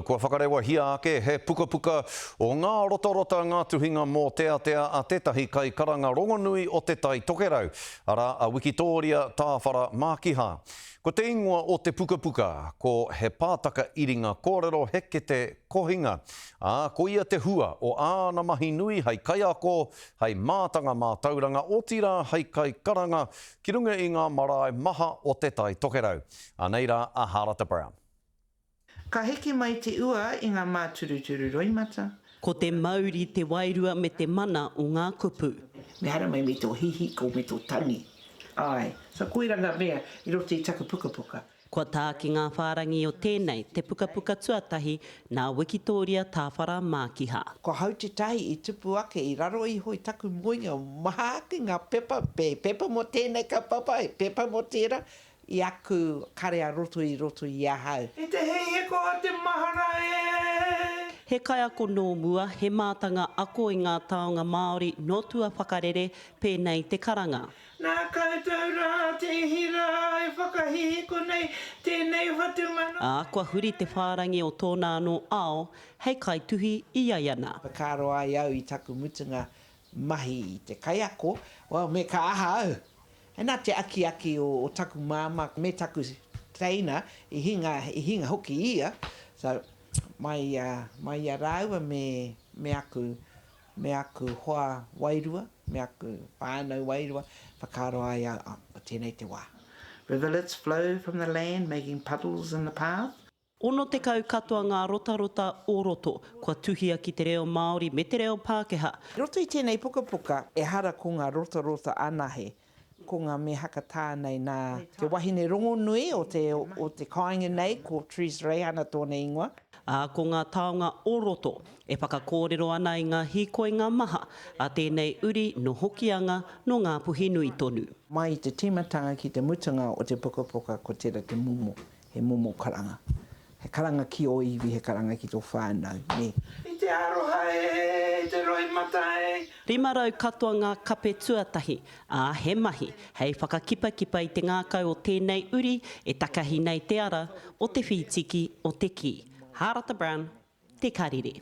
Kua whakarewahia ake he pukapuka o ngā rotarota ngā tuhinga mōteatea a tētahi kaikaranga rongonui o Te Tai Tokerau, arā, a Wikitōria Tāwhara Mākiha. Ko te ingoa o te pukapuka, ko He Pātaka Iringa Kōrero He Kete Kohinga, ā, koia te hua o āna mahi nui hei kaiako, hei mātanga mātauranga, otirā hei kaikaranga ki runga i ngā marae maha o Te Tai Tokerau. Anei rā a Hārata Brown. Ka heke mai te ua i ngā māturuturu roimata. Ko te mauri, te wairua me te mana o ngā kupu. Me haramai me tō hihiko me tō tangi. Āe. So koira ngā mea i roto i taku pukapuka. Kua tā ki ngā whārangi o tēnei, te pukapuka tuatahi nā Wikitōria Tāwhara Mākiha. Ko hau tētahi i tupu ake i raro iho i taku moenga, maha ake ngā pepa, he pepa mō tēnei kaupapa, he pepa mō tērā, I aku kare a roto i roto i ahau. I te hihiko o te mahara e. He kaiako nō mua, he mātanga ako i ngā taonga Māori nō tua whakarere, pēnei te karanga. Nā koutou rā te ihi rā e whakahihiko nei tēnei whatumanawa. Ā, kua huri te whārangi o tōna anō ao hei kaituhi i iaiana. Whakaaro ai au i taku mutunga mahi i te kaiako, well me ka aha au? He nā te akiaki o taku māmā me taku teina i hinga, i hinga hoki ia, so mai i a, mai i a rāua me, me aku, me aku hoa wairua, me aku whānau wairua, whakaaro ai au, oh, ko tēnei te wā. Rivulets flow from the land making puddles in the path. 60 katoa ngā rotarota o roto, kua tuhia ki te reo Māori me te reo Pākehā. I roto i tēnei pukapuka, ehara ko ngā rotarota anahe, ko ngā mea hakatā nei nā te wahine rongonui o te, o te kāinga nei, ko Therese Reihana tōna ingoa. Ā, ko ngā taonga o roto, e whakakōrero ana i ngā hīkoinga maha a tēnei uri nō Hokianga, nō Ngāpuhi-nui tonu. Mai i te tīmatanga ki te mutunga o te pukapuka ko tērā te momo He momo karanga. He karanga ki ō iwi, he karanga ki tō whānau, nē. I te aroha e, i te roimata e. 500 katoa ngā kape tuatahi, ā, he mahi hei whakakipakipa i te ngākau o tēnei uri e takahi nei te ara o te whītiki o te kī. Hārata Brown, Te Karere.